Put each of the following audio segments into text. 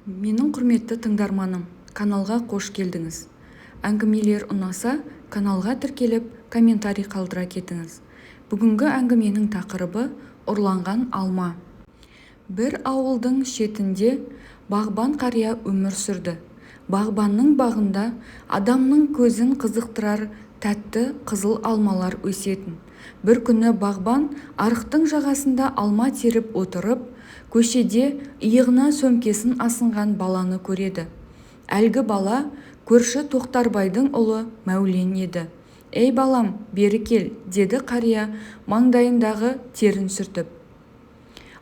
Менің құрметті тыңдарманым, каналға қош келдіңіз. Әңгімелер ұнаса, каналға тіркеліп, комментарий қалдыра кетіңіз. Бүгінгі әңгіменің тақырыбы ұрланған алма. Бір ауылдың шетінде бағбан қария өмір сүрді. Бағбанның бағында адамның көзін қызықтырар тәтті қызыл алмалар өсетін. Бір күні бағбан арықтың жағасында алма теріп отырып, көшеде иығына сөмкесін асынған баланы көреді. Әлгі бала көрші Тоқтарбайдың ұлы Мәулен еді. «Ей, балам, бері кел», – деді қария маңдайындағы терін сүртіп.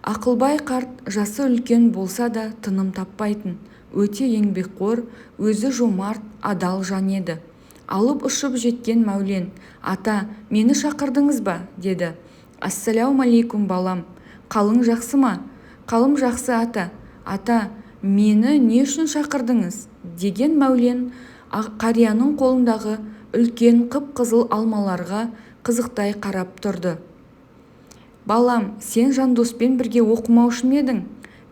Ақылбай қарт жасы үлкен болса да тыным таппайтын, өте еңбекқор, өзі жомарт, адал жан еді. Алып ұшып жеткен Мәулен: «Ата, мені шақырдыңыз ба?» – деді. «Ассалаумалейкум, балам, қалың жақсы ма?» «Қалым жақсы, ата». «Ата, мені не үшін шақырдыңыз?» – деген Мәулен қарияның қолындағы үлкен қып-қызыл алмаларға қызықтай қарап тұрды. «Балам, сен Жандоспен бірге оқымаушы ма едің?»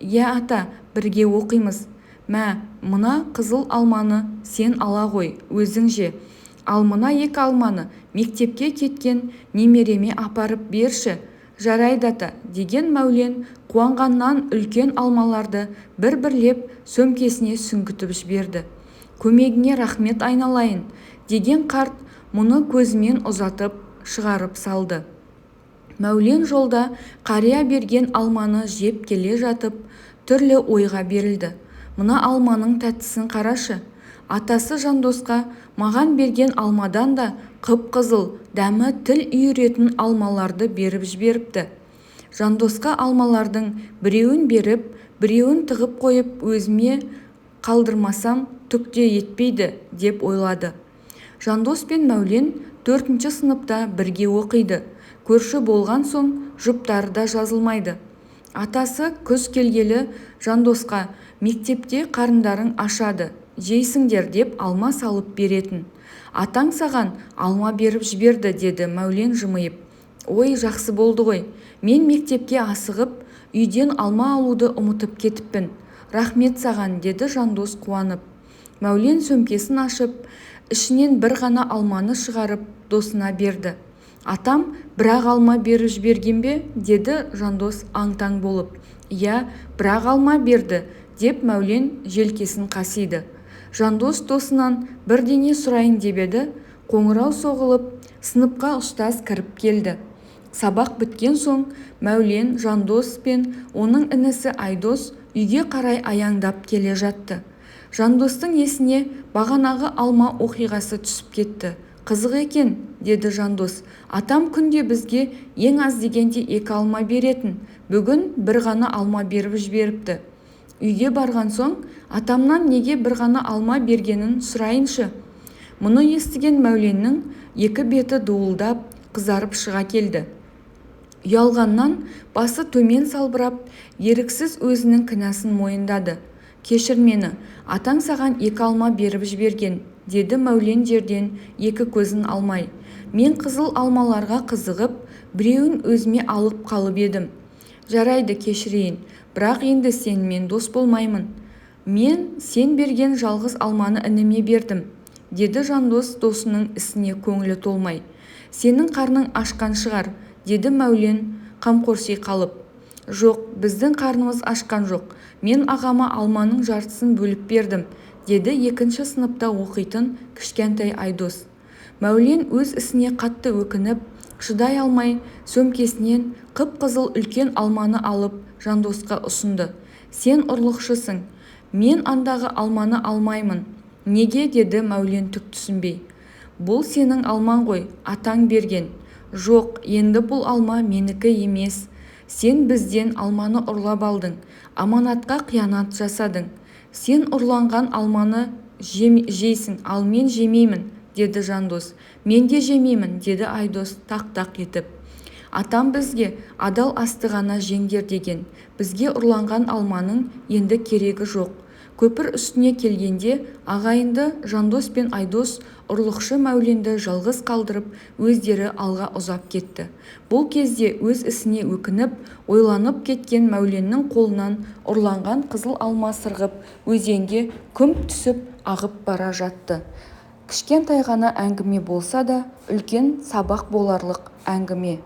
«Иә, ата, бірге оқимыз». «Мә, мына қызыл алманы сен ала ғой, өзің же. Ал мына екі алманы мектепке кеткен немереме апарып берші». «Жарайды, ата», – деген Мәулен қуанғаннан үлкен алмаларды бір-бірлеп сөмкесіне сүңгітіп жіберді. «Көмегіңе рахмет, айналайын», – деген қарт мұны көзімен ұзатып шығарып салды. Мәулен жолда қария берген алманы жеп келе жатып, түрлі ойға берілді. «Мына алманың тәттісін қарашы. Атасы Жандосқа маған берген алмадан да қып-қызыл, дәмі тіл үйіретін алмаларды беріп жіберіпті. Жандосқа алмалардың біреуін беріп, біреуін тығып қойып өзіме қалдырмасам түк те етпейді», – деп ойлады. Жандос пен Мәулен төртінші сыныпта бірге оқиды. Көрші болған соң жұптары да жазылмайды. Атасы күз келгелі Жандосқа мектепте қарындарың ашады, жейсіңдер деп алма салып беретін. «Атаң саған алма беріп жіберді», – деді Мәулен жымиып. «Ой, жақсы болды ғой. Мен мектепке асығып, үйден алма алуды ұмытып кетіппін. Рахмет саған», – деді Жандос қуанып. Мәулен сөмкесін ашып, ішінен бір ғана алманы шығарып досына берді. «Атам бір-ақ алма беріп жіберген бе?» – деді Жандос аң-таң болып. «Иә, бір-ақ алма берді», – деп Мәулен желкесін қасиды. Жандос досынан бірдеңе сұрайын деп еді, қоңырау соғылып, сыныпқа ұстаз кіріп келді. Сабақ біткен соң Мәулен, Жандос пен оның інісі Айдос үйге қарай аяңдап келе жатты. Жандостың есіне бағанағы алма оқиғасы түсіп кетті. «Қызық екен, – деді Жандос. – Атам күнде бізге ең аз дегенде екі алма беретін. Бүгін бір ғана алма беріп жіберіпті. Үйге барған соң атамнан неге бір ғана алма бергенін сұрайыншы». Мұны естіген Мәуленнің екі беті дуылдап қызарып шыға келді. Ұялғаннан басы төмен салбырап, еріксіз өзінің кінәсін мойындады. «Кешір мені, атаң саған екі алма беріп жіберген», – деді Мәулен жерден екі көзін алмай. «Мен қызыл алмаларға қызығып, біреуін өзіме алып қалып едім». «Жарайды, кешірейін, бірақ енді сенімен дос болмаймын. Мен сен берген жалғыз алманы ініме бердім», – деді Жандос досының ісіне көңілі толмай. «Сенің қарның ашқан шығар», – деді Мәулен қамқорси қалып. «Жоқ, біздің қарнымыз ашқан жоқ. Мен ағама алманың жартысын бөліп бердім», – деді екінші сыныпта оқитын кішкентай Айдос. Мәулен өз ісіне қатты өкініп, шыдай алмай сөмкесінен қып-қызыл үлкен алманы алып Жандосқа ұсынды. «Сен ұрлықшысың. Мен андағы алманы алмаймын». «Неге?» – деді Мәулен түк түсінбей. «Бұл сенің алмаң ғой, атаң берген». «Жоқ, енді бұл алма менікі емес. Сен бізден алманы ұрлап алдың, аманатқа қиянат жасадың. Сен ұрланған алманы жейсің, ал мен жемеймін», – деді Жандос. «Мен де жемеймін», – деді Айдос тақ-тақ етіп. «Атам бізге адал асты ғана жеңдер деген. Бізге ұрланған алманың енді керегі жоқ. Көпір үстіне келгенде ағайынды Жандос пен Айдос ұрлықшы Мәуленді жалғыз қалдырып, өздері алға ұзап кетті. Бұл кезде өз ісіне өкініп, ойланып кеткен Мәуленнің қолынан ұрланған қызыл алма сырғып, өзенге күмп түсіп ағып бара жатты. Кішкентай ғана әңгіме болса да, үлкен сабақ боларлық әңгіме.